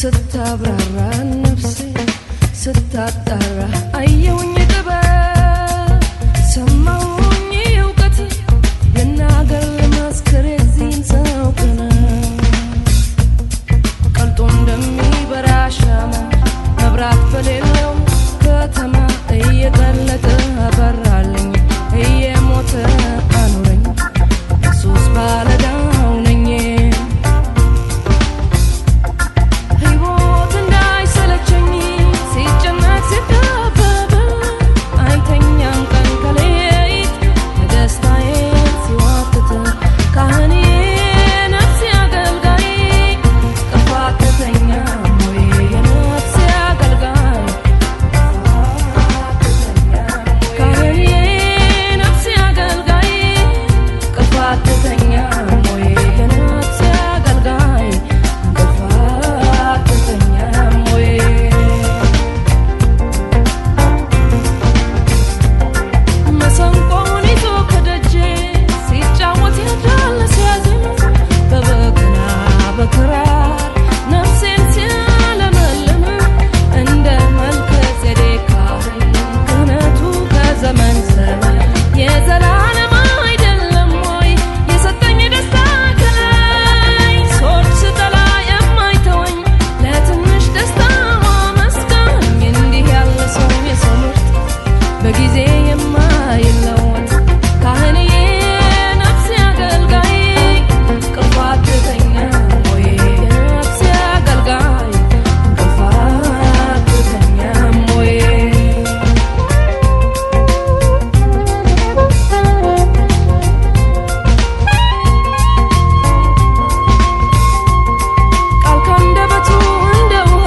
ስታብራራ ነፍሴ ስታጣራ አየሁኝ ጥበብ ሰማሁኝ እውቀት ልናገር ልመስክር የዚህን ሰው ቅናት። ቀልጦ እንደሚበራ ሻማ መብራት በሌለው ከተማ እየቀለጠ አበራልኝ እየሞተ አኖረኝ ሱስ ባለዳው ነኝ። ሕይወት እንዳይሰለቸኝ ሲጨነቅ ሲጠበብ አይተኛም ቀን ከሌት ደስታዬን ሲዋትት ካህኔ ነፍሴ አገልጋይ እንቅልፍ አትተኛም ወይ የነፍሴ አገልጋይ ካህኔ ነፍሴ አገልጋይ እንቅልፍ አትተኛም ወይ የነፍሴ አገልጋይ እንቅልፍ አትተኛም ወይ? መሰንቆውን ይዞ ከደጄ ሲጫወት ያድራል ሲያዜም በበገና በክራር ነፍሴን ሲያለመልም እንደ መልከ ጼዴቅ ካህን ክህነቱ ከዘመን ዘመን የዘላለም አይደለም ወይ የሰጠኝ ደስታ ከላይ ሶች ስጠላ የማይተወኝ ለትንሽ ደስታ አመስጋኝ እንዲህ ያለ ሰው የሰው ምርጥ በጊዜ የማይለወጥ ካህንዬ ነፍሴ አገልጋይ እንቅልፍ አትተኛም ወይ የነፍሴ አገልጋይ እንቅልፍ አትተኛም ወይ? ቃል ካንደበቱ እንደ ውሃ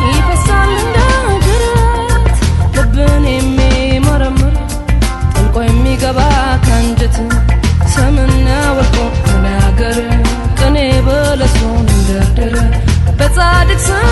ይፈሳል እንደ ጅረት ልብን የሚመረምር ጠልቆ የሚገባ ካንጀት ሰምና ወርቁን ተናገረ ቅኔ በለሱን እንደርደረ በጻድቅ ሰው